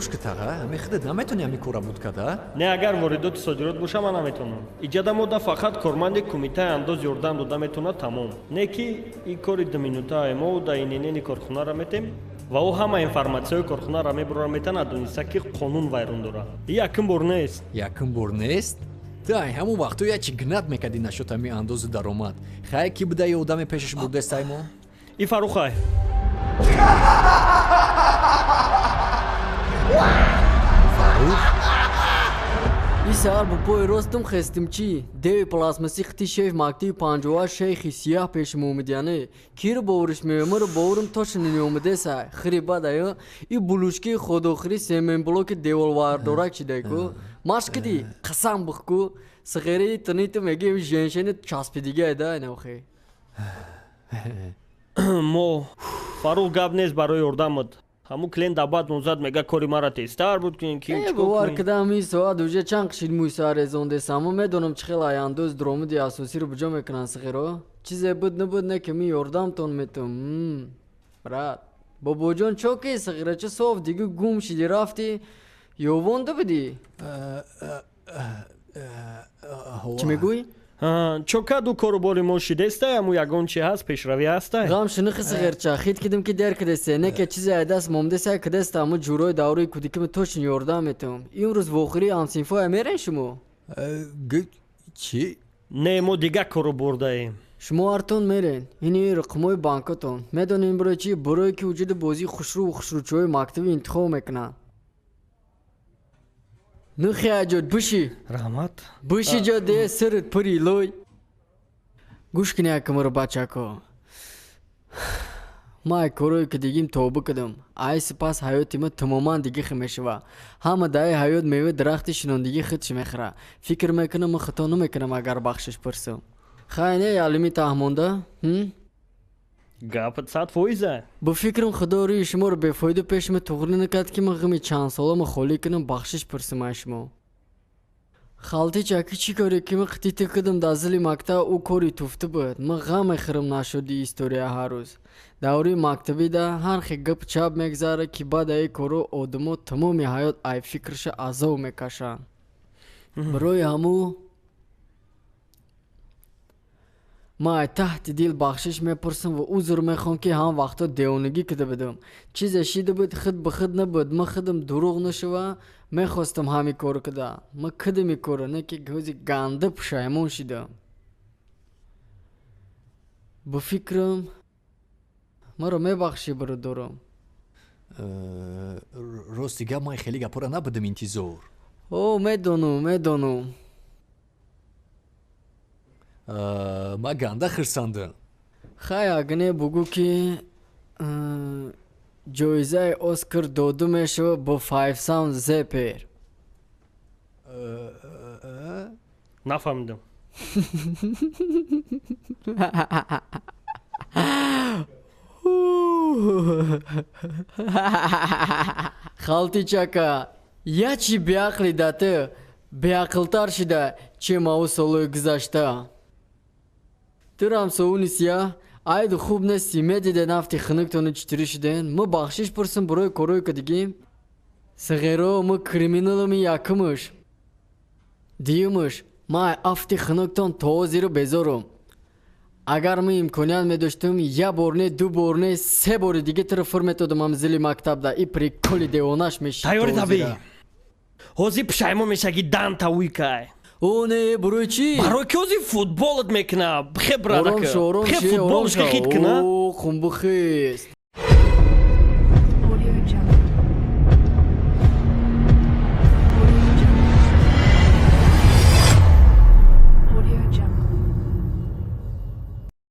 Гӯш ки, таға, ҳами худат наметавонӣ ҳами кора буд када? Не, агар воридоти содирот боша, ман наметавонам. Иҷада мода фақат корманди кумитаи андоз ёрдам дода метавонад, тамом. Не ки ин кори думинутае мо да ининени корхонара метем ва ӯ ҳама информатсияҳои корхонара мебурара метавонад дониста, ки қонун вайрон дорад. И якум бор нест. Якум бор нест? Тай ҳамон вақто як чи гнат мекардӣ нашуд ҳами андози даромад. Хай, ки буда ё одаме пешаш бурдестай мо? И Фарухай. Фарух? И саҳар бо пои ростум хестим, чӣ деви пластмаси қити шеф мактаби панҷоа шейхи сияҳ пешим омадяне. Киро бовариш меомаро боварим точно неомадесай. Хири бадаю и булучкии ходохири семенблоки деволвардорак чидаку машкиди қасам бихку сиғераи тиниту мегим женшени часпидигай да инохи. Мо, Фарух, гап нест барои ёрдамат. Ҳамун клиент дабад мозад, мега, кори мара тезтар буд кунем, ки Э, чикор бовар кунем? Кидам, ин соат уже чанд қишид мӯи сар резондесам. Мо медонам, чӣ хел аяндоз дуромади асосиро буҷо мекунанд. Сиғеро чизе буд набуд, не ки ми ёрдамтон метум. Брат, бобоҷон, чо ки сиғирача соф диги гум шиди, рафти ёвонда будӣ? Чӣ мегӯӣ? Чо каду кору бори мо шидестай, аму ягон чи ҳаст, пешравӣ ҳастай? Ғам шинихи, сиғирча, хит кидим ки дер кидесе, не ке чизе айдаст момдесай кидеста. Аму ҷурои давраи кӯдакима точно ёрдам метум. Имрӯз вохӯрии ҳамсинфоя мерен шумо? Чӣ? Не, мо дига кору бурдаем. Шумо ҳартон мерен. Ини рақамҳои банкатон. Медонем барои чӣ? Барое ки вуҷуди бозии хушрӯву хушрӯчиҳои мактабӣ интихоб мекунанд. Нухи аҷод, биши. Раҳмат. Биши, ҷо де сирит пури лой. Гӯш кини, акамаро, бачако, ман ай корое ки дигим тоба кардам. Ай сипас ҳаёти ма тамоман дигихе мешава. Ҳама даи ҳаёт меваи дарахти шинондагии худш мехӯра. Фикр мекунам, ман хато намекунам, агар бахшиш пурсам. Хай, не ялими таҳмонда? Гапат 100%-а. Бо фикрам, худо рӯи шуморо бефоида пеши ма туғрӣ накард, ки ман ғами чандсолама холӣ кунам, бахшиш пурсам ай шумо. Халтичаки, чӣ коре ки ман қитита кардам дар зили мактаб, ӯ кори туфта буд. Ман ғам мехӯрам нашуди история. Ҳар рӯз давраи мактабида ҳар хел гапу чап мегзарад, ки баъд аи коро одамо тамоми ҳаёт ай фикрша азоб мекашанд. Барои ҳамӯ ман ай таҳти дил бахшиш мепурсам ва узр мехоҳам, ки ҳам вақто девонагӣ кида будам. Чизе шида буд, худ ба худ набуд. Ман худам, дурӯғ нашава, мехостам ҳамин корро кида. Ман кидам ин корро, не ки ҳози ганда пушаймон шидам. Бо фикрам, маро мебахшӣ, бародарам. Рости гап, ман хеле гапҳоро набудам интизор. О, медонам, медонам. Ман ганда хирсандам. Хай, агне бугӯ, ки ҷоизаи Оскар дода мешавад бо Five Sound Зепер. Нафаҳмидам. Халтичака, ячи беақли да ту беақлтар шида, чем ау солҳои гузашта. Турам совуни сияҳ айду хуб нести. Медиде, нафти хунуктону читурӣ шуден. Мо бахшиш пурсем барои корое ки дигим. Сағеро, мо криминалами, якумуш. Дуюмуш, ман ай афти хунуктон то ҳозиру безорум. Агар ман имконият медоштам, як бор не, ду бор не, се бори дига туро фур методам ам зили мактабда. И приколи девонаш мешид. Тайёри то табӣ. ҳозира. Ҳозир пушаймон мешаги, данта уйкай. О не, барои чӣ? Барои ки ҳозир футболат мекуна. Бихе, Ором брадака. шо, ором Бихе, ши, ором футболшка шо. хит куна. О, қумбухист.